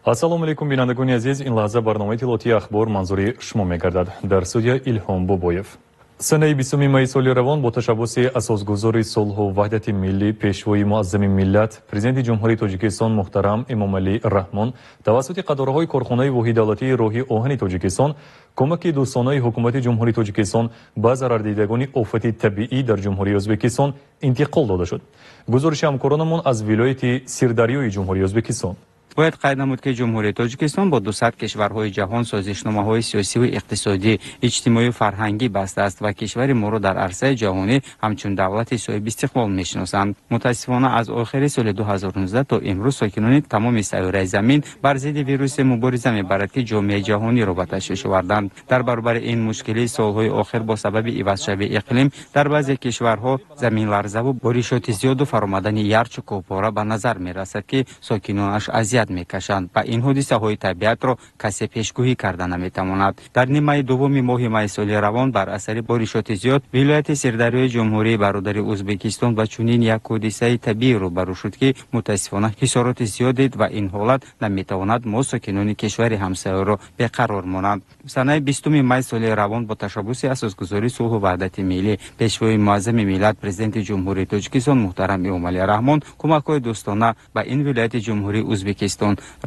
Ассалому алайкум, бинандагони азиз. Ин лаҳза барномаи иттилоотии Ахбор манзури шумо мегардад. Дар студия Илҳом Бобоев. Санаи 20 майи соли равон бо ташаббуси асосгузори сулҳу ваҳдати миллӣ, пешвои муаззами миллат, президенти Ҷумҳурии Тоҷикистон муҳтарам Эмомалӣ Раҳмон тавассути қатораҳои корхонаи воҳиди давлатии роҳи оҳани Тоҷикистон кӯмаки дӯстонаи ҳукумати Ҷумҳурии Тоҷикистон ба зарардидагони офати табиӣ дар Ҷумҳурии Ӯзбекистон интиқол дода шуд. Гузориши ҳамкоронамон аз вилояти Сирдарёи Ҷумҳурии Ӯзбекистон. Бояд қайд намуд, ки Ҷумҳурии Тоҷикистон бо 200 кишварҳои ҷаҳон созишномаҳои сиёсиву иқтисодӣ, иҷтимоию фарҳангӣ бастааст ва кишвари моро дар арсаи ҷаҳонӣ ҳамчун давлати соҳибистиқлол мешиносанд. Мутаассифона, аз охири соли 2019 то имрӯз сокинони тамоми сайёраи замин бар зидди вирусе мубориза мебарад, ки ҷомеаи ҷаҳониро ба ташвиш оварданд. Дар баробари ин мушкилӣ, солҳои охир бо сабаби ивазшавии иқлим дар баъзе кишварҳо заминларзаву боришоти зиёду фаромадани ярчу кӯҳпора ба назар мерасад, ки сокинонаш азият мекашанд ва ин ҳодисаҳои табиатро касе пешгӯӣ карда наметавонад. Дар нимаи дуввуми моҳи майи соли равон бар асари боришоти зиёд вилояти Сирдарёи Ҷумҳурии бародари Ӯзбекистон ба чунин як ҳодисаи табиӣ рӯбарӯ шуд, ки мутаассифона ҳисороти зиёд дид ва ин ҳолат наметавонад мо сокинони кишвари ҳамсояро беқарор монанд. Санаи 20 май соли равон бо ташаббуси асосгузори сулҳу ваҳдати миллӣ, пешвои муаззами миллат, президенти Ҷумҳурии Тоҷикистон муҳтарам Эмомалӣ Раҳмон кӯмакҳои дӯстона ба ин вилояти Ҷумҳурии Ӯзбекистон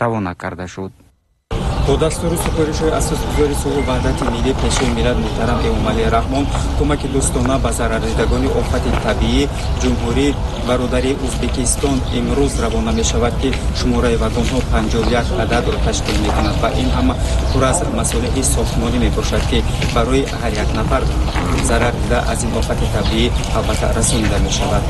равона карда шуд. Бо дастуру супоришҳои асосгузори сулҳу ваҳдати миллӣ, пешвои миллат муҳтарам Эмомалӣ Раҳмон кӯмаки дӯстона ба зарардидагони офати табиӣ Ҷумҳурии бародарии Ӯзбекистон имрӯз равона мешавад, ки шумораи вагонҳо 51 ададро ташкил мекунад ва ин ҳама пур аз масолеҳи сохтмонӣ мебошад, ки барои ҳар як нафар зарар дида аз ин офати табиӣ албатта расонида мешавад.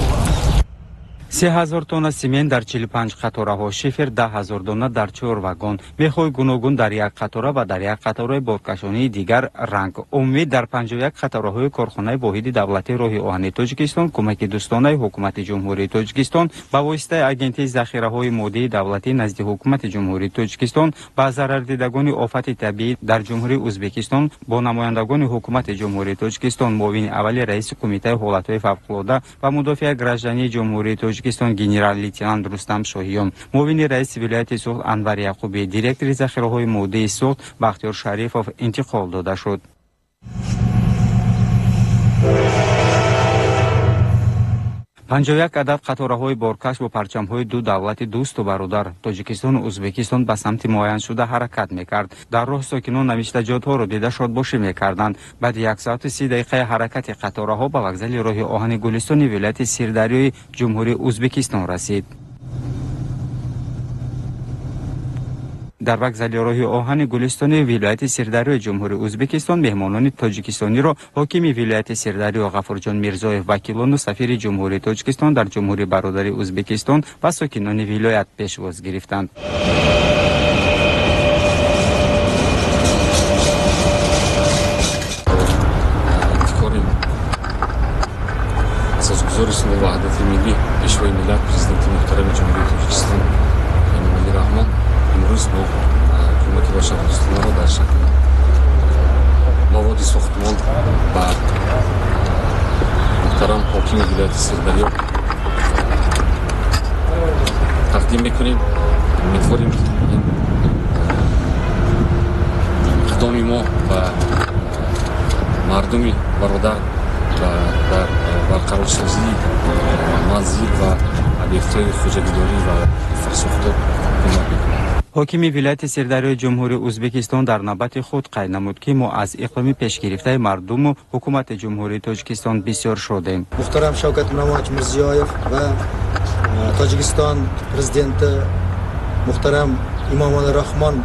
3000 тонна симент дар 45 қатораҳо, шифер 10 000 дона дар чор вагон, мехҳои гуногун дар як қатора ва дар як қатораи боркашонии дигар ранг. Умумӣ дар 51 қатораҳои корхонаи воҳиди давлатии роҳи оҳани Тоҷикистон кӯмаки дӯстонаи ҳукумати Ҷумҳурии Тоҷикистон ба воситаи Агентии захираҳои моддии давлатӣ назди ҳукумати Ҷумҳурии Тоҷикистон ба зарардидагони офати табиӣ дар Ҷумҳурии Ӯзбекистон бо намояндагони ҳукумати Ҷумҳурии Тоҷикистон, муовини аввали раиси Кумитаи ҳолатҳои фавқулода ва мудофиаи граждании Ҷумҳурии Тоҷикистон генерал-лейтенант Рустам Шоҳиён, муовини раиси вилояти Суғд Анвар Яқубӣ, директори захираҳои моддии Суғд Бахтиёр Шарифов интиқол дода шуд. 51 адад қатораҳои боркаш бо парчамҳои ду давлати дӯсту бародар, Тоҷикистону Ӯзбекистон, ба самти муайяншуда ҳаракат мекард. Дар роҳ сокинон навиштаҷотҳоро дида шодбошӣ мекарданд. Баъди 1 соату 30 дақиқаи ҳаракати қатораҳо ба вокзали роҳи оҳани Гулистони вилояти Сирдарёи Ҷумҳурии Ӯзбекистон расид. Дар вокзали роҳи оҳани Гулистони вилояти Сирдарёи Ҷумҳурии Ӯзбекистон меҳмонони тоҷикистониро ҳокими вилояти Сирдарё Ғафурҷон Мирзоев, вакилону сафири Ҷумҳурии Тоҷикистон дар Ҷумҳурии бародари Ӯзбекистон ва сокинони вилоят пешвоз гирифтанд. Ибтикори асосгузори сулҳу ваҳдати миллӣ, пешвои миллат, президенти муҳтарами Ҷумҳурии Тоҷикистон Эмомалӣ Раҳмон имрӯз мо кӯмаки башардӯстонаро дар шакли маводи сохтмон ба муҳтарам ҳокими вилояти Сирдарё тақдим мекунем. Умедворем, ки ин иқдоми мо ба мардуми бародар ва дар барқарорсозии манзил ва объектҳои хоҷагидорӣ ва инфрасохтор кӯмак мекунад. Ҳокими вилояти Сирдарёи Ҷумҳурии Ӯзбекистон дар навбати худ қайд намуд, ки мо аз иқдоми пешгирифтаи мардуму ҳукумати Ҷумҳурии Тоҷикистон бисёр шодем. Muhtaram Shavkat Miromonovich Mirziyoyev va Tojikiston prezidenti muhtaram Emomali Rahmon.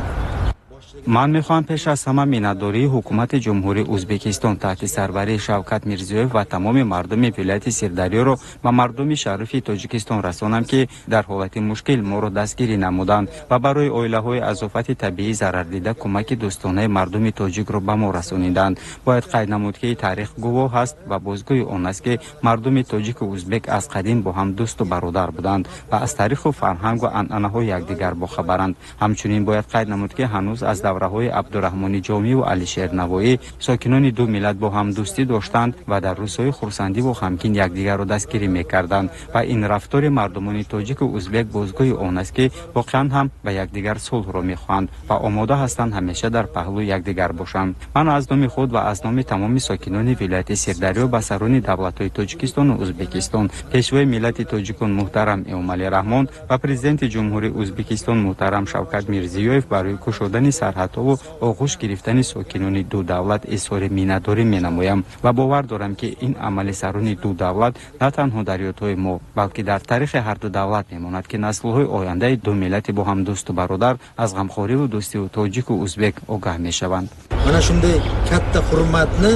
Ман мехоҳам пеш аз ҳама миннатдории ҳукумати Ҷумҳурии Ӯзбекистон таҳти сарварии Шавкат Мирзиёев ва тамоми мардуми вилояти Сирдарёро ба мардуми шарифи Тоҷикистон расонам, ки дар ҳолати мушкил моро дастгирӣ намуданд ва барои оилаҳои аз офати табиӣ зарардида кӯмаки дӯстонаи мардуми тоҷикро ба мо расониданд. Бояд қайд намуд, ки таърих гувоҳ аст ва бозгӯи он аст, ки мардуми тоҷику узбек аз қадим бо ҳам дӯсту бародар буданд ва аз таъриху фарҳангу анъанаҳои якдигар бохабаранд. Ҳамчунин бояд қайд намуд, ки ҳанӯз аз Давраҳои Абдураҳмони Ҷомӣ ва Алишер Навоӣ сокинони ду миллат бо ҳам дӯстӣ доштанд ва дар рӯзҳои хурсандиву ғамгин якдигарро дастгирӣ мекарданд ва ин рафтори мардумони тоҷику узбек бозгӯи он аст, ки воқеан ҳам ба якдигар сулҳро мехоҳанд ва омода ҳастанд ҳамеша дар паҳлӯи якдигар бошанд. Ман аз номи худ ва аз номи тамоми сокинони вилояти Сирдарё ба сарони давлатҳои Тоҷикистону Узбекистон, пешвои миллати тоҷикон муҳтарам Эмомалӣ Раҳмон ва президенти Ҷумҳурии Узбекистон муҳтарам Шавкат Мирзиёев барои кушодани сарҳадҳову оғӯш гирифтани сокинони ду давлат изҳори миннатдорӣ менамоям ва бовар дорам, ки ин амали сарони ду давлат на танҳо дар ёдҳои мо, балки дар таърихи ҳарду давлат мемонад, ки наслҳои ояндаи ду миллати бо ҳам дӯсту бародар аз ғамхориву дӯстиву тоҷику узбек огаҳ мешаванд. Mana shunday katta hurmatni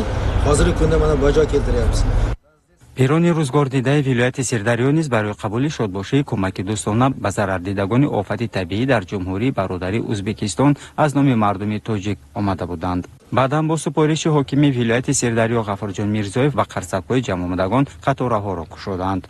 hozirgi kunda mana bajo keltiryapmiz. Пирони рӯзгордидаи вилояти Сирдарё низ барои қабули шодбошии кӯмаки дӯстона ба зарардидагони офати табиӣ дар ҷумҳурии бародарии Узбекистон аз номи мардуми тоҷик омада буданд. Баъдан бо супориши ҳокими вилояти Сирдарё Ғафурҷон Мирзоев ба қарсакҳои ҷамъомадагон қатораҳоро кушоданд.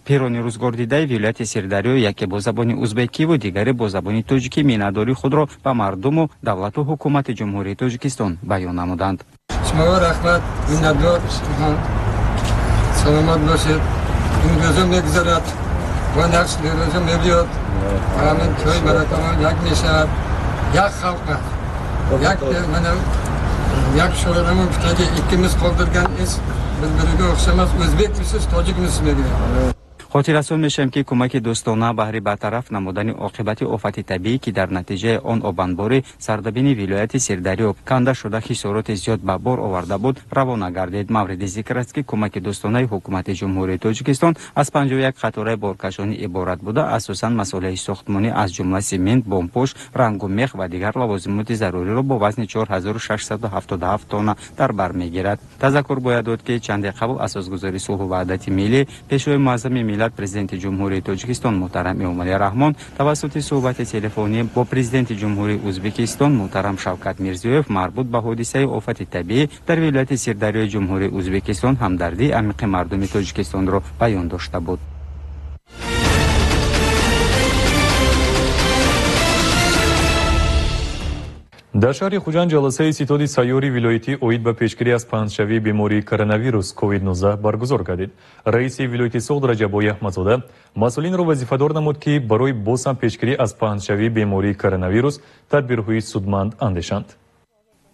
Пирони рӯзгордидаи вилояти Сирдарё яке бо забони узбекиву дигаре бо забони тоҷикӣ миннатдории худро ба мардуму давлату ҳукумати Ҷумҳурии Тоҷикистон баён намуданд. Шуморо раҳмат, миннатдор, саломат бошед. Ин рӯза мегузарад ва нақш рӯза мебиёд. Ҳамин тӯй баракамон як мешавад, як халқ аст. Як mana як shoiramon gapdagi ikkimiz qoldirgan iz bir-biriga o'xshamas, o'zbekmisiz, tojikmisiz degan. Хотиррасон мешавем, ки кӯмаки дӯстона баҳри бартараф намудани оқибати офати табиӣ, ки дар натиҷаи он обанбори сардабини вилояти Сирдарё канда шуда хисороти зиёд ба бор оварда буд, равона гардид. Мавриди зикр аст, ки кӯмаки дӯстонаи ҳукумати Ҷумҳурии Тоҷикистон аз 51 қатораи боркашонӣ иборат буда, асосан масолеҳи сохтмонӣ аз ҷумла семент, бомпӯш, рангу мех ва дигар лавозимоти заруриро бо вазни 4677 тонна дар бар мегирад. Тазаккур бояд дод, ки чанде қабл асосгузори сулҳу ваҳдати миллӣ, пешвои муаззами миллат, президенти Ҷумҳурии Тоҷикистон муҳтарам Эмомалӣ Раҳмон тавассути суҳбати телефонӣ бо президенти Ҷумҳурии Узбекистон муҳтарам Шавкат Мирзиёев марбут ба ҳодисаи офати табиӣ дар вилояти Сирдарёи Ҷумҳурии Узбекистон ҳамдардии амиқи мардуми Тоҷикистонро баён дошта буд. Дар шаҳри Хуҷанд ҷаласаи ситоди сайёри вилоятӣ оид ба пешгирӣ аз паҳншавии бемории коронавирус COVID-19 баргузор гардид. Раиси вилояти Суғд Раҷаббои Аҳмадзода масъулинро вазифадор намуд, ки барои боз ҳам пешгирӣ аз паҳншавии бемории коронавирус тадбирҳои судманд андешанд.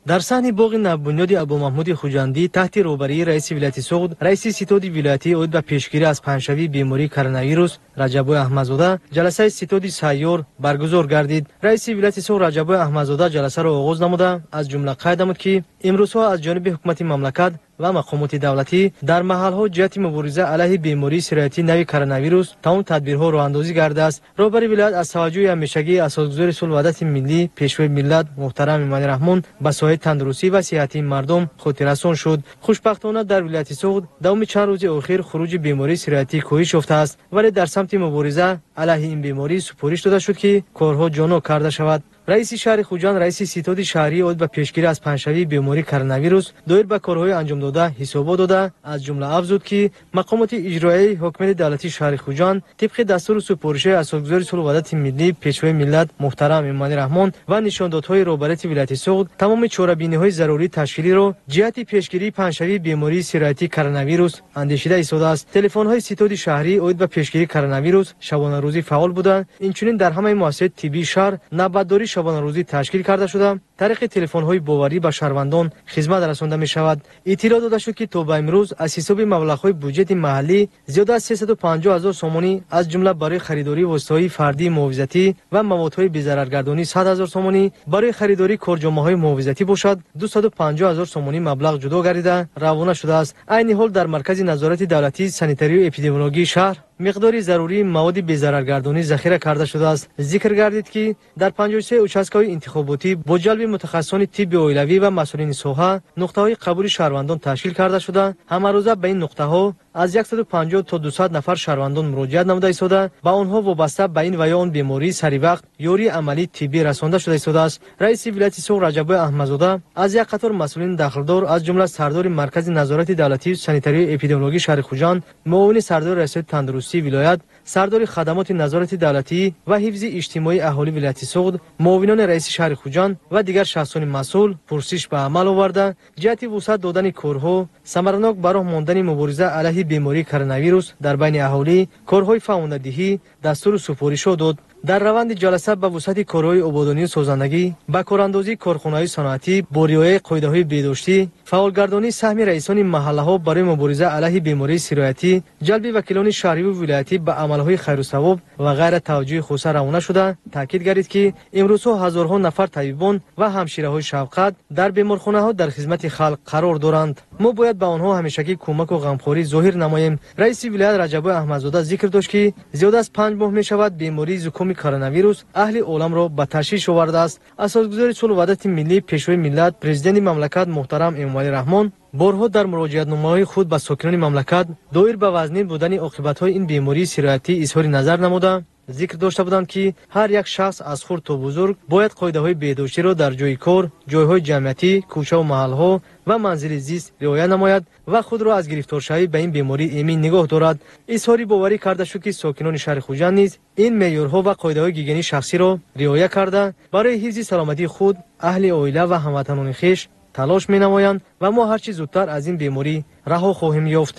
Дар саҳни боғи навбунёди Абумаҳмуди Хуҷандӣ таҳти роҳбарии раиси вилояти Суғд, раиси ситоди вилоятӣ оид ба пешгирӣ аз паҳншавии бемории коронавирус Раҷаббои Аҳмадзода ҷаласаи ситоди сайёр баргузор гардид. Раиси вилояти Суғд Раҷаббои Аҳмадзода ҷаласаро оғоз намуда, аз ҷумла қайд намуд, ки имрӯзҳо аз ҷониби ҳукумати мамлакат ва мақомоти давлатӣ дар маҳалҳо ҷиҳати мубориза алайҳи бемории сироятии нави коронавирус тамом тадбирҳо роҳандозӣ гардааст. Роҳбари вилоят аз таваҷҷӯҳи ҳамешагии асосгузори сулҳу ваҳдати миллӣ, пешвои миллат муҳтарам Эмомалӣ Раҳмон ба соҳаи тандурустӣ ва сиҳатии мардум хотиррасон шуд. Хушбахтона дар вилояти Суғд давоми чанд рӯзи охир хуруҷи бемории сироятӣ коҳиш ёфтааст, вале дар самти мубориза алайҳи ин беморӣ супориш дода шуд, ки корҳо ҷонок карда шавад. Раиси шаҳри Хуҷанд, раиси ситоди шаҳрӣ оид ба пешгирӣ аз паҳншавии бемории коронавирус доир ба корҳои анҷомдода ҳисобот дода, аз ҷумла афзуд, ки мақомоти иҷроияи ҳокимияти давлатии шаҳри Хуҷанд тибқи дастуру супоришҳои асосгузори сулҳу ваҳдати миллӣ, пешвои миллат муҳтарам Эмомалӣ Раҳмон ва нишондодҳои роҳбарияти вилояти Суғд тамоми чорабиниҳои зарурии ташкилиро ҷиҳати пешгирии паҳншавии бемории сироятии коронавирус андешида истодааст. Телефонҳои ситоди шаҳрӣ оид ба пешгирии коронавирус шабонарӯзӣ фаъол буда, инчунин дар ҳамаи муассисаҳои тиббии шаҳр навбатдорӣ шабонарӯзӣ ташкил карда шуда, тариқи телефонҳои боварӣ ба шаҳрвандон хизмат расонда мешавад. Иттилоъ дода шуд, ки то ба имрӯз аз ҳисоби маблағҳои буҷети маҳаллӣ зиёда аз 350 ҳазор сомонӣ, аз ҷумла барои харидории воситаҳои фардии муҳофизатӣ ва маводҳои безараргардонӣ 100 ҳазор сомонӣ, барои харидории корҷомаҳои муҳофизатӣ бошад 250 ҳазор сомонӣ маблағ ҷудо гардида равона шудааст. Айни ҳол дар маркази назорати давлатии санитарию эпидемиологии шаҳр миқдори зарурии маводи безараргардонӣ захира карда шудааст. Зикр гардид, ки дар 53 участкаҳои интихоботӣ бо ҷалби мутахассисони тибби оилавӣ ва масъулини соҳа нуқтаҳои қабули шаҳрвандон ташкил карда шуда, ҳамарӯза ба ин нуқтаҳо аз 150 то 200 нафар шаҳрвандон муроҷиат намуда истода, ба онҳо вобаста ба ин ва ё он бемории саривақт ёрии амалии тиббӣ расонда шуда истодааст. Раиси вилояти Суғд Раҷаббои Аҳмадзода аз як қатор масъулини дахлдор, аз ҷумла сардори маркази назорати давлатии санитарию эпидемиологии шаҳри Хуҷанд, муовини сардори раёсати тандурустии вилоят Сардори хадамоти назорати давлатӣ ва ҳифзи иҷтимоии аҳолии вилояти Суғд, муовинони раиси шаҳри Хуҷанд ва дигар шахсони масъул пурсиш ба амал оварда, ҷиҳати вусъат додани корҳо, самаранок ба роҳ мондани мубориза алайҳи бемории коронавирус дар байни аҳолӣ, корҳои фаъолнадиҳӣ дастуру супоришҳо дод. Дар раванди ҷаласа ба вусъати корҳои ободонию созандагӣ, ба корандозии корхонаҳои саноатӣ бо риояи қоидаҳои беҳдоштӣ, фаъолгардонии саҳми раисони маҳаллаҳо барои мубориза алайҳи бемории сироятӣ, ҷалби вакилони шаҳриву вилоятӣ ба амалҳои хайру савоб ва ғайра таваҷҷӯҳи хусуса равона шуда, таъкид гардид, ки имрӯзҳо ҳазорҳо нафар табибон ва ҳамшираҳои шафқат дар беморхонаҳо дар хизмати халқ қарор доранд. Мо бояд ба онҳо ҳамешагӣ кӯмаку ғамхорӣ зоҳир намоем. Раиси вилоят Раҷаббой Аҳмадзода зикр дошт, ки зиёда аз 5 моҳ мешавад бемории зукоми коронавирус аҳли оламро ба ташвиш овардааст. Асосгузори сулҳу ваҳдати миллӣ, Пешвои миллат, Президенти мамлакат муҳтарам Эмомалӣ Раҳмон борҳо дар муроҷиатномаҳои худ ба сокинони мамлакат доир ба вазнин будани оқибатҳои ин бемории сироятӣ изҳори назар намуда, зикр дошта буданд, ки ҳар як шахс аз хурд то бузург бояд қоидаҳои беҳдоштиро дар ҷойи кор, ҷойҳои ҷамъиятӣ, кӯчаву маҳалҳо ва манзили зист риоя намояд ва худро аз гирифторшавӣ ба ин беморӣ эмин нигоҳ дорад. Изҳори боварӣ карда шуд, ки сокинони шаҳри Хуҷанд низ ин меъёрҳо ва қоидаҳои гигиении шахсиро риоя карда, барои ҳифзи саломатии худ, аҳли оила ва ҳамватанони хеш талош менамоянд ва мо ҳарчи зудтар аз ин беморӣ раҳо хоҳем ёфт.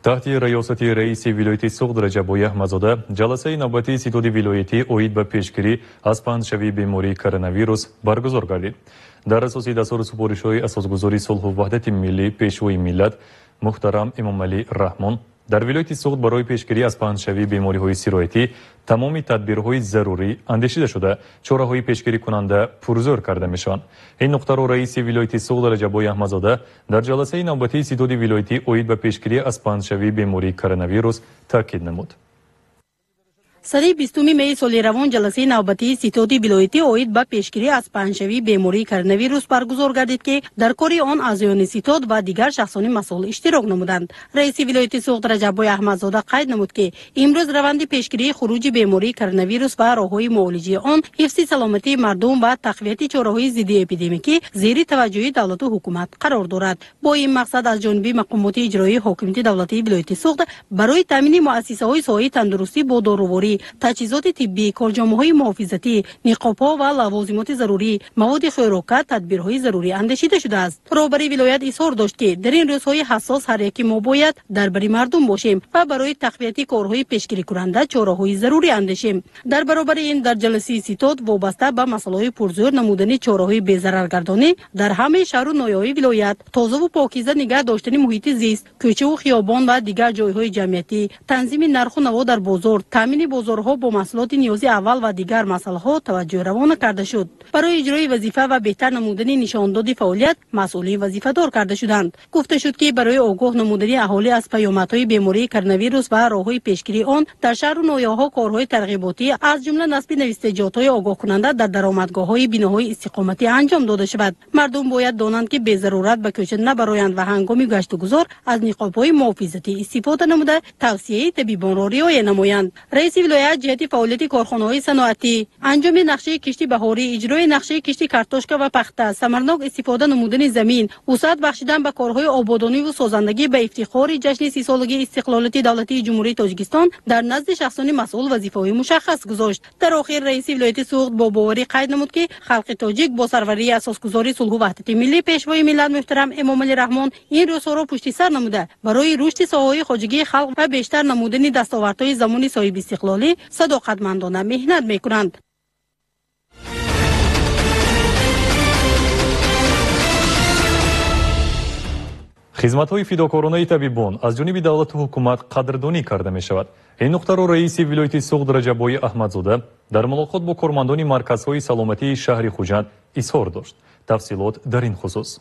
Таҳти раёсати раиси вилояти Суғд Раҷаббой Аҳмадзода ҷаласаи навбатии ситоди вилоятӣ оид ба пешгирӣ аз паҳншавии бемории коронавирус баргузор гардид. Дар асоси дастуру супоришҳои асосгузори сулҳу ваҳдати миллӣ, Пешвои миллат муҳтарам Эмомалӣ Раҳмон дар вилояти Суғд барои пешгирӣ аз паҳншавии бемориҳои сироятӣ тамоми тадбирҳои зарурӣ андешида шуда, чораҳои пешгирикунанда пурзӯр карда мешаванд. Ин нуқтаро раиси вилояти Суғд Раҷаббой Аҳмадзода дар ҷаласаи навбатии ситоди вилоятӣ оид ба пешгирӣ аз паҳншавии бемории коронавирус таъкид намуд. Санаи 20 майи соли равон ҷаласаи навбатии ситоди вилоятӣ оид ба пешгирӣ аз паҳншавии бемории коронавирус баргузор гардид, ки дар кори он аъзоёни ситод ва дигар шахсони масъул иштирок намуданд. Раиси вилояти Суғд Раҷаббой Аҳмадзода қайд намуд, ки имрӯз раванди пешгирии хуруҷи бемории коронавирус ва роҳҳои муолиҷаи он, ҳифзи саломатии мардум ва тақвияти чораҳои зидди эпидемикӣ зери таваҷҷӯҳи давлату ҳукумат қарор дорад. Бо ин мақсад аз ҷониби мақомоти иҷроии ҳокимияти давлатии вилояти Суғд барои таъмини муассисаҳои соҳаи тандурустӣ бо доруворӣ, таҷҳизоти тиббӣ, корҷомаҳои муҳофизатӣ, ниқобҳо ва лавозимоти зарурӣ, маводи хӯрока тадбирҳои зарурӣ андешида шудааст. Роҳбари вилоят изҳор дошт, ки дар ин рӯзҳои ҳассос ҳар яки мо бояд дар бари мардум бошем ва барои тақвияти корҳои пешгирикунанда чораҳои зарурӣ андешем. Дар баробари ин дар ҷаласаи ситод вобаста ба масъалаҳои пурзӯр намудани чораҳои безараргардонӣ дар ҳамаи шаҳру ноҳияҳои вилоят, тозаву покиза нигаҳ доштани муҳити зист, кӯчаву хиёбон ва дигар ҷойҳои ҷамъиятӣ, танзими нарху наво дар бозор, таъмини бозорҳо бо маҳсулоти ниёзи аввал ва дигар масъалаҳо таваҷҷӯҳ равона карда шуд. Барои иҷрои вазифа ва беҳтар намудани нишондоди фаъолият масъулин вазифадор карда шуданд. Гуфта шуд, ки барои огоҳ намудани аҳолӣ аз паёмадҳои бемории коронавирус ва роҳҳои пешгирии он дар шаҳру ноҳияҳо корҳои тарғиботӣ, аз ҷумла насби навиштаҷотҳои огоҳкунанда дар даромадгоҳҳои биноҳои истиқоматӣ анҷом дода шавад. Мардум бояд донанд, ки безарурат ба кӯча набароянд ва ҳангоми гаштугузор аз ниқобҳои муҳофизатӣ истифода намуда, тавсияи табибонро риоя намоянд. Раиси вилоят ҷиҳати фаъолияти корхонаҳои саноатӣ, анҷоми нақшаи кишти баҳорӣ, иҷрои нақшаи кишти картошка ва пахта, самарнок истифода намудани замин, вусъат бахшидан ба корҳои ободониву созандагӣ ба ифтихори ҷашни 30-солагии истиқлолияти давлатии Ҷумҳурии Тоҷикистон дар назди шахсони масъул вазифаҳои мушаххас гузошт. Дар охир раиси вилояти Суғд бо боварӣ қайд намуд, ки халқи тоҷик бо сарварии асосгузори сулҳу ваҳдати миллӣ, Пешвои миллат муҳтарам Эмомалӣ Раҳмон ин рӯзҳоро пушти сар намуда, барои рушди соҳаҳои хоҷагии халқ ва бештар намудани дастовардҳои замони соҳибистиқлолӣ садоқатмандона меҳнат мекунанд. Хизматҳои фидокоронаи табибон аз ҷониби давлату ҳукумат қадрдонӣ карда мешавад. Ин нуқтаро раиси вилояти Суғд Раҷаббой Аҳмадзода дар мулоқот бо кормандони марказҳои саломатии шаҳри Хуҷанд изҳор дошт. Тафсилот дар ин хусус.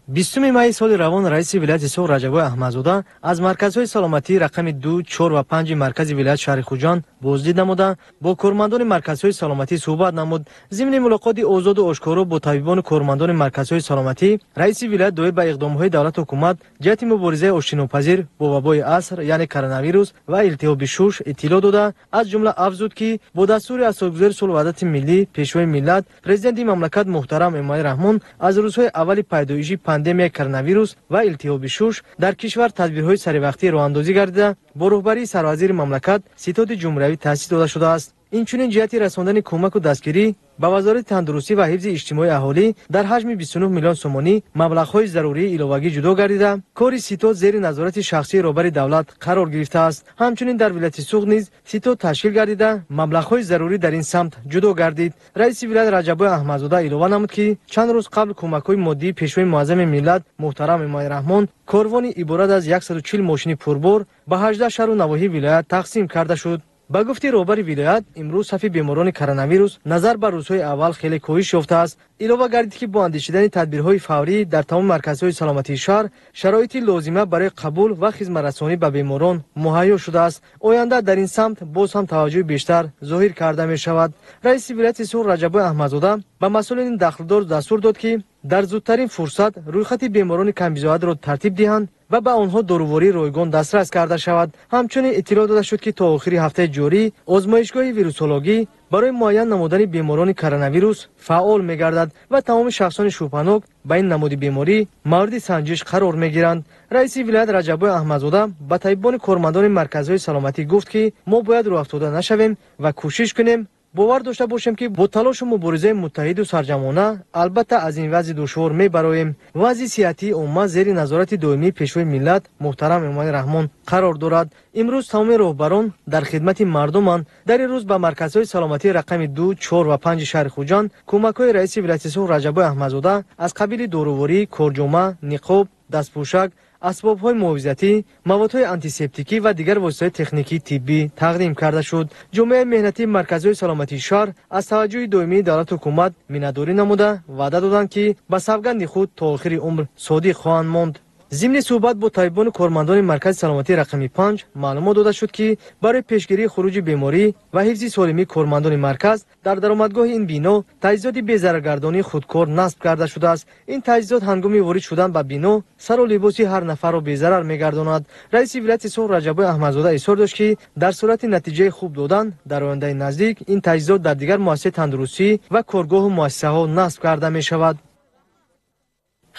20 майи соли равон раиси вилояти Суғд Раҷаббой Аҳмадзода аз марказҳои саломатии рақами 2, 4 ва 5 маркази вилоят шаҳри Хуҷанд боздид намуда, бо кормандони марказҳои саломатӣ суҳбат намуд. Зимни мулоқоти озоду ошкоро бо табибону кормандони марказҳои саломатӣ раиси вилоят доир ба иқдомҳои давлату ҳукумат ҷиҳати муборизаи оштинопазир бо вабои аср, яъне коронавирус ва илтиҳоби шуш иттилоъ дода, аз ҷумла афзуд, ки бо дастури асосгузори сулҳу ваҳдати миллӣ, Пешвои миллат, Президенти мамлакат муҳтарам Эмомалӣ Раҳмон аз рӯзҳои аввали пайдоиши пандемияи коронавирус ва илтиҳоби шуш дар кишвар тадбирҳои саривақтӣ роҳандозӣ гардида, бо роҳбарии сарвазири мамлакат ситоди ҷумҳуриявӣ таъсис дода шудааст. Инчунин ҷиҳати расондани кӯмаку дастгирӣ ба Вазорати тандурустӣ ва ҳифзи иҷтимоии аҳолӣ дар ҳаҷми 29 миллион сомонӣ маблағҳои зарурии иловагӣ ҷудо гардида, кори ситод зери назорати шахсии роҳбари давлат қарор гирифтааст. Ҳамчунин дар вилояти Суғд низ ситод ташкил гардида, маблағҳои зарурӣ дар ин самт ҷудо гардид. Раиси вилоят Раҷаббой Аҳмадзода илова намуд, ки чанд рӯз қабл кӯмакҳои моддии Пешвои муаззами миллат муҳтарам Эмомалӣ Раҳмон корвони иборат аз 140 мошини пурбор ба 18 шаҳру навоҳии вилоят тақсим карда шуд. Ба гуфти роҳбари вилоят, имрӯз сафи беморони коронавирус назар ба рӯзҳои аввал хеле коҳиш ёфтааст. Илова гардид, ки бо андешидани тадбирҳои фаврӣ дар тамоми марказҳои саломатии шаҳр шароити лозима барои қабул ва хизматрасонӣ ба беморон муҳайё шудааст. Оянда дар ин самт боз ҳам таваҷҷӯҳи бештар зоҳир карда мешавад. Раиси вилояти Суғд Раҷаббой Аҳмадзода ба масъулини дахлдор дастур дод, ки дар зудтарин фурсат рӯйхати беморони камбизоатро тартиб диҳанд ва ба онҳо дорувории ройгон дастрас карда шавад. Ҳамчунин иттилоъ дода шуд, ки то охири ҳафтаи ҷорӣ озмоишгоҳи вирусологӣ барои муайян намудани беморони коронавирус фаъол мегардад ва тамоми шахсони шубҳанок ба ин намуди беморӣ мавриди санҷиш қарор мегиранд. Раиси вилоят Раҷаббой Аҳмадзода ба табибони кормандони марказҳои саломатӣ гуфт, ки мо бояд рӯҳафтода нашавем ва кӯшиш кунем бовар дошта бошем, ки бо талошу муборизаи муттаҳиду сарҷамъона албатта аз ин вазъи душвор мебароем. Вазъи сиҳатии омма зери назорати доимии Пешвои миллат муҳтарам Эмомалӣ Раҳмон қарор дорад. Имрӯз тамоми роҳбарон дар хидмати мардуманд. Дар ин рӯз ба марказҳои саломатии рақами 2, 4 ва 5 шаҳри Хуҷанд кӯмакҳои раиси вилояти Суғд Раҷаббой Аҳмадзода аз қабили доруворӣ, корҷома, ниқоб, дастпӯшак, асбобҳои муҳофизатӣ, маводҳои антисептикӣ ва дигар воситаҳои техникии тиббӣ тақдим карда шуд. Ҷомеаи меҳнатии марказҳои саломатии шаҳр аз таваҷҷӯҳи доимии давлату ҳукумат миннатдорӣ намуда, ваъда доданд, ки ба савганди худ то охири умр содиқ хоҳанд монд. Зимни суҳбат бо табибону кормандони маркази саломатии рақами 5 маълумот дода шуд, ки барои пешгирии хуруҷи беморӣ ва ҳифзи солимии кормандони марказ дар даромадгоҳи ин бино таҷҳизоти безараргардонии худкор насб карда шудааст. Ин таҷҳизот ҳангоми ворид шудан ба бино сару либоси ҳар нафарро безарар мегардонад. Раиси вилояти Суғд Раҷаббой Аҳмадзода изҳор дошт, ки дар сурати натиҷаи хуб додан дар ояндаи наздик ин таҷҳизот дар дигар муассисаи тандурустӣ ва коргоҳу муассисаҳо насб карда мешавад.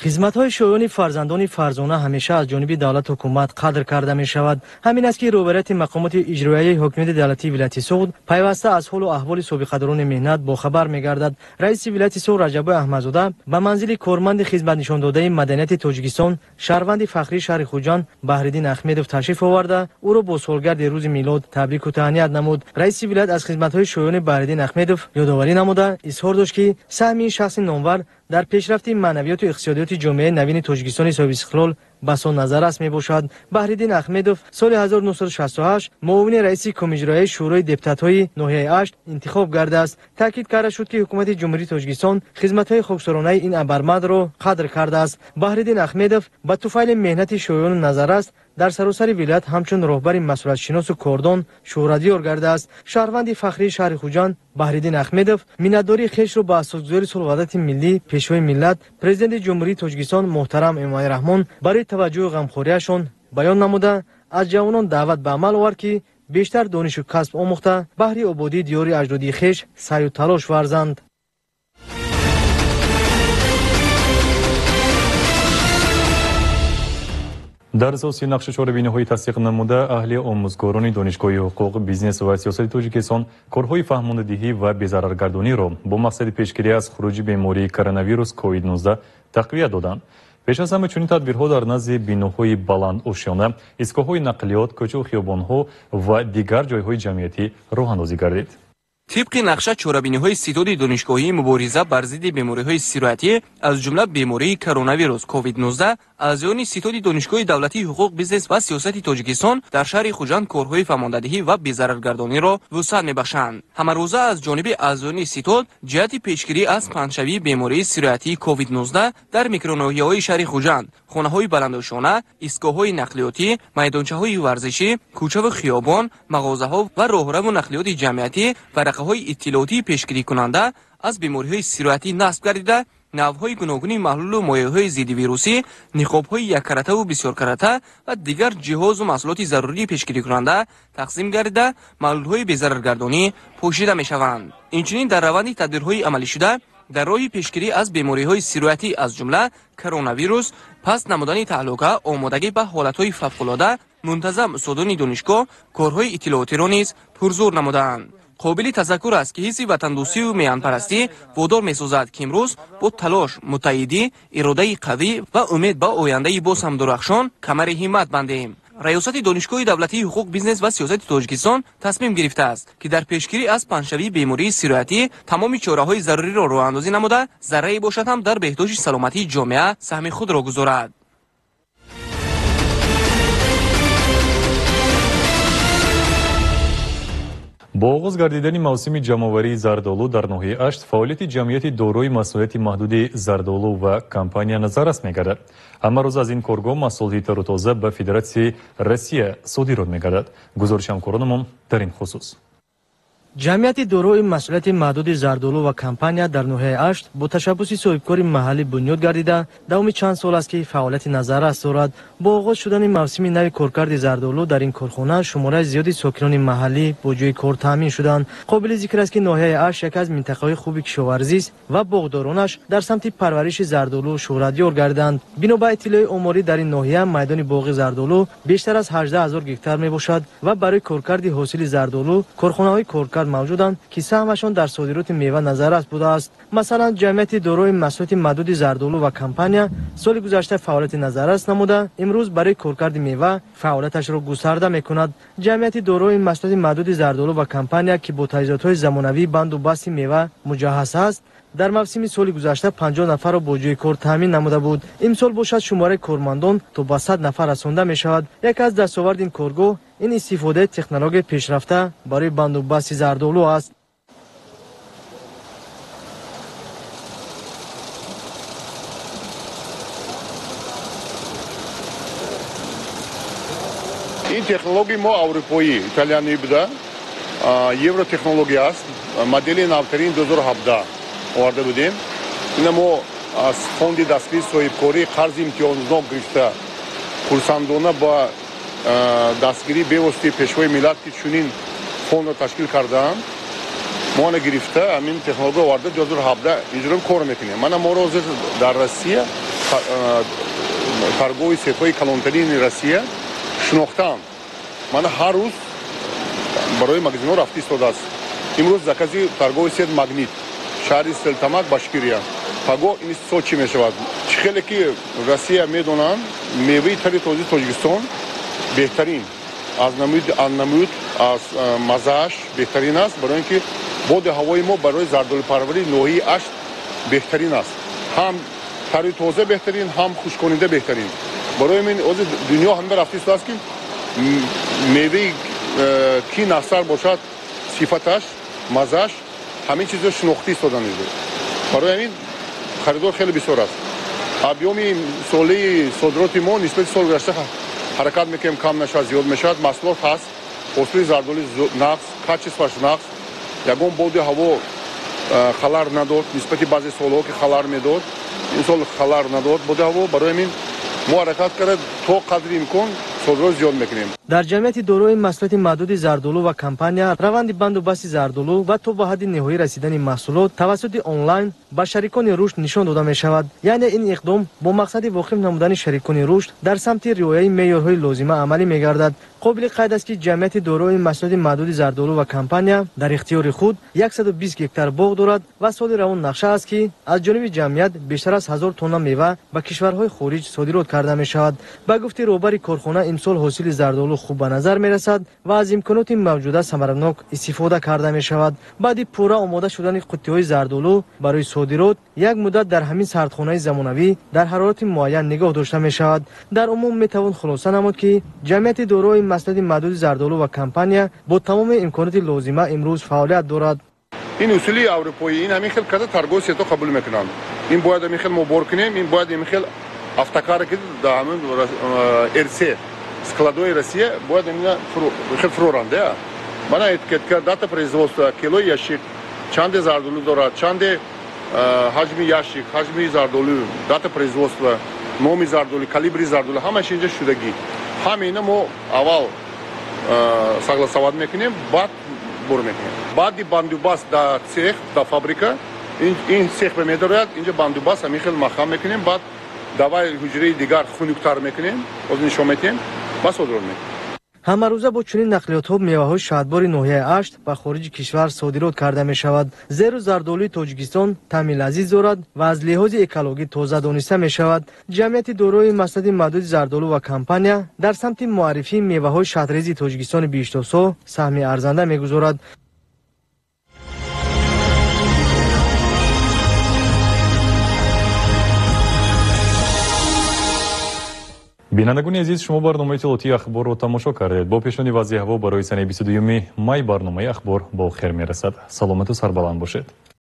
Хизматҳои шоёни фарзандони фарзона ҳамеша аз ҷониби давлату ҳукумат қадр карда мешавад. Ҳамин аст, ки роҳбарияти мақомоти иҷроияи ҳокимияти давлатии вилояти Суғд пайваста аз ҳолу аҳволи собиқадорони меҳнат бохабар мегардад. Раиси вилояти Суғд Раҷаббой Аҳмадзода ба манзили корманди хизматнишондодаи маданияти Тоҷикистон, шаҳрванди фахрии шаҳри Хуҷанд Баҳриддин Ахмедов ташриф оварда, ӯро бо солгарди рӯзи милод табрику таҳният намуд. Раиси вилоят аз хизматҳои шоёни Баҳриддин Ахмедов ёдоварӣ намуда, изҳор дошт, ки саҳми ин шахси номвар дар пешрафти маънавиёту иқтисодиёти ҷомеаи навини Тоҷикистони соҳибистиқлол басо назаррас мебошад. Баҳриддин Ахмедов соли 1968 муовини раиси комиҷроияи Шӯрои депутатҳои ноҳияи Ашт интихоб гардааст. Таъкид карда шуд, ки ҳукумати Ҷумҳурии Тоҷикистон хизматҳои хоксоронаи ин абармардро қадр кардааст. Баҳриддин Ахмедов ба туфайли меҳнати шоёну назаррас дар саросари вилоят ҳамчун роҳбари масъулиятшиносу кордон шӯҳратёр гардааст. Шаҳрванди фахрии шаҳри Хуҷанд Баҳриддин Ахмедов миннатдории хешро ба асосгузори сулҳу ваҳдати миллӣ, Пешвои миллат, Президенти Ҷумҳурии Тоҷикистон муҳтарам Эмомалӣ Раҳмон барои таваҷҷӯҳу ғамхориашон баён намуда, аз ҷавонон даъват ба амал овард, ки бештар донишу касб омӯхта, баҳри ободии диёри аҷдодии хеш саъю талош варзанд. Дар асоси нақши чорабиниҳои тасдиқ намуда, аҳли омӯзгорони Донишгоҳи ҳуқуқ, бизнес ва сиёсати Тоҷикистон корҳои фаҳмондадиҳӣ ва безараргардониро бо мақсади пешгирӣ аз хуруҷи бемории коронавирус COVID-19 тақвият доданд. Пеш аз ҳама чунин тадбирҳо дар назди биноҳои баландошёна, истгоҳҳои нақлиёт, кӯчаву хиёбонҳо ва дигар ҷойҳои ҷамъиятӣ роҳандозӣ гардид. Тибқи нақша чорабиниҳои ситоди донишгоҳии мубориза бар зидди бемориҳои сироятӣ, аз ҷумла бемории коронавирус COVID-19, аъзоёни ситоди Донишгоҳи давлатии ҳуқуқ, бизнес ва сиёсати Тоҷикистон дар шаҳри Хуҷанд корҳои фаҳмондадиҳӣ ва безараргардониро вусъат мебахшанд. Ҳамарӯза аз ҷониби аъзоёни ситод ҷиҳати пешгирӣ аз паҳншавии бемории сироятии COVID-19 дар микроноҳияҳои шаҳри Хуҷанд, хонаҳои баландошёна, истгоҳҳои нақлиётӣ, майдончаҳои варзишӣ, кӯчаву хиёбон, мағозаҳо ва роҳраву нақлиёти ҷамъиятӣ варақаҳои иттилоотии пешгирикунанда аз бемориҳои сироятӣ насб гардида, навъҳои гуногуни маҳлулу моеъҳои зиддивирусӣ, ниқобҳои яккаратаву бисёркарата ва дигар ҷиҳозу маҳсулоти зарурии пешгирикунанда тақсим гардида, маҳлулҳои безараргардонӣ пӯшида мешаванд. Инчунин дар раванди тадбирҳои амалишуда Дар роҳи пешгирӣ аз бемориҳои сироятӣ, аз ҷумла коронавирус, паст намудани таҳлука, омодагӣ ба ҳолатҳои фавқулода, мунтазам устодони донишгоҳ корҳои иттилоотиро низ пурзур намудаанд. Қобили тазаккур аст, ки ҳисси ватандӯстию меҳанпарастӣ водор месозад, ки имрӯз бо талош, муттаҳидӣ, иродаи қавӣ ва умед ба ояндаи боз ҳам дурахшон камари ҳиммат бандем. Раёсати Донишгоҳи давлатии ҳуқуқ, бизнес ва сиёсати Тоҷикистон тасмим гирифтааст, ки дар пешгирӣ аз паҳншавии бемории сироятӣ тамоми чораҳои заруриро роҳандозӣ намуда, заррае бошад ҳам дар беҳдошти саломатии ҷомеа саҳми худро гузорад. Бо оғоз гардидани мавсими ҷамъоварии зардолу дар ноҳияи Ашт, фаъолияти ҷамъияти дорои масъулияти маҳдуди «Зардолу ва компания» назаррас мегардад. Ҳама рӯз аз ин коргоҳ маҳсулоти тару тоза ба Федератсияи Россия содирот мегардад. Гузориши ҳамкоронамон дар ин хусус. Ҷамъияти дорои масъулияти маҳдуди «Зардолу ва компания» дар ноҳияи Ашт бо ташаббуси соҳибкори маҳаллӣ бунёд гардида, давоми чанд сол аст, ки фаъолияти назаррас дорад. Бо оғоз шудани мавсими нави коркарди зардолу дар ин корхона шумораи зиёди сокинони маҳаллӣ бо ҷойи кор таъмин шуданд. Қобили зикр аст, ки ноҳияи Ашт яке аз минтақаҳои хуби кишоварзист ва боғдоронаш дар самти парвариши зардолу шӯҳратёр гардиданд. Бино ба иттилои оморӣ, дар ин ноҳия майдони боғи зардолу бештар аз 18 ҳазор гектар мебошад ва барои коркарди ҳосили зардолу корхонаҳои коркард мавҷуданд, ки саҳмашон дар содироти мева назаррас будааст. Масалан, ҷамъияти дорои масъулияти маҳдуди «Зардолу ва компания» соли гузашта фаъолияти назаррас намуда, имрӯз барои коркарди мева фаъолияташро густарда мекунад. Ҷамъияти дорои масъулияти маҳдуди «Зардолу ва компания», ки бо таҷҳизотҳои замонавии банду басти мева муҷаҳҳаз аст, дар мавсими соли гузашта 50 нафарро бо ҷойи кор таъмин намуда буд. Имсол бошад, шумораи кормандон то ба 100 нафар расонда мешавад. Яке аз дастоварди ин коргоҳ ин истифодаи технологияи пешрафта барои бандубасти зардолу аст. Ин технология мо аврупоӣ, италиянӣ буда, евротехнология аст, модели навтарин 2017 оварда будем. Ина мо аз фонди дастгирии соҳибкорӣ қарзи имтиёзнок гирифта, хурсандона ба дастгирии бевоситаи Пешвои миллат, ки чунин фондро ташкил кардаанд, мо ана гирифта ҳамин технология оварда, 2017 иҷро кор мекунем. Мана моро ҳозир дар Россия торговый сетҳои калонтарини Россия шинохтаанд. Мана ҳар рӯз барои магазинҳо рафта истодааст. Имрӯз закази торговый сет «Магнит», шаҳри Стерлитамак, Башкирия, паго ин Сочи мешавад. Чӣ хеле ки Россия медонанд, меваи тари тозаи Тоҷикистон беҳтарин аз намуд, аз маззааш беҳтарин аст, барои ин ки боди ҳавои мо барои зардолупарварии ноҳияи Ашт беҳтарин аст. Ҳам тари тоза беҳтарин, ҳам хушконида беҳтарин. Барои ин ҳозир дунё ҳама рафта истодааст, ки меваи ки насар бошад, сифаташ, маззааш, ҳамин чизро шинохта истодан. Барои ҳамин харидор хеле бисёр аст. Объёми солаи содироти мо нисбати соли гузашта ҳаракат мекунем кам нашавад, зиёд мешавад. Маҳсулот ҳаст, ҳосили зардоли нағз, качествоаш нағз, ягон боди ҳаво халар надод нисбати баъзе солҳо, ки халар медод. Ин сол халар надод боди ҳаво. Барои ҳамин мо ҳаракат карда то қадри имкон содирот зиёд мекунем. Дар ҷамъияти дорои масъулияти маҳдуди «Зардолу ва компания» раванди банду басти зардолу ва то ба ҳадди ниҳоӣ расидани маҳсулот тавассути онлайн ба шарикони рушд нишон дода мешавад. Яъне ин иқдом бо мақсади воқиф намудани шарикони рушд дар самти риояи меъёрҳои лозима амалӣ мегардад. Қобили қайд аст, ки ҷамъияти дорои масъулияти маҳдуди «Зардолу ва компания» дар ихтиёри худ 120 гектар боғ дорад ва соли равон нақша аст, ки аз ҷониби ҷамъият бештар аз 1000 тонна мева ба кишварҳои хориҷ содирот карда мешавад. Ба гуфти роҳбари корхона, имсол ҳосили зардолу хуб ба назар мерасад ва аз имконоти мавҷуда самаранок истифода карда мешавад. Баъди пурра омода шудани қуттиҳои зардолу барои содирот як муддат дар ҳамин сардхонаи замонавӣ дар ҳарорати муайян нигоҳ дошта мешавад. Дар умум метавон хулоса намуд, ки ҷамъияти дорои масъулияти маҳдуди «Зардолу ва компания» бо тамоми имконоти лозима имрӯз фаъолият дорад. Ин усули аврупоӣ, ин ҳамин хел карда торговый сетҳо қабул мекунанд. Ин бояд ҳамин хел мо бор кунем, ин бояд ҳамин хел автокара ки дар ҳамин РЦ складои Россия бояд ҳамина хел фуроранд. Мана этикетка, дата производства, килои ящик чанде зардолу дорад, чанде ҳаҷми ящик, ҳаҷми зардолу, дата производства, номи зардолу, калибри зардолу, ҳамааш инҷа шудагӣ. Ҳама ина мо аввал согласовать мекунем, баъд бор мекунем. Баъди бандубаст дар цех, дар фабрика Ин сех ба медарояд, инҷа бандубаст ҳамин хел маҳкам мекунем, баъд давай ҳуҷраи дигар хунуктар мекунем, боз нишон метиҳем, ба содирот мекунем. Ҳамарӯза бо чунин нақлиётҳо меваҳои шаҳдбори ноҳияи Ашт ба хориҷи кишвар содирот карда мешавад. Зеро зардолуи Тоҷикистон таъми лазиз дорад ва аз лиҳози экологӣ тоза дониста мешавад. Ҷамъияти дорои масъалати маҳдуди зардолу ва компания дар самти муаррифии меваҳои шаҳдрези Тоҷикистони биҳиштосо саҳми арзанда мегузорад. Бинандагони азиз, шумо барномаи иттилоотии ахборро тамошо кардед. Бо пешони вазъи ҳаво барои санаи 22 май барномаи ахбор ба охир мерасад. Саломату сарбаланд бошед.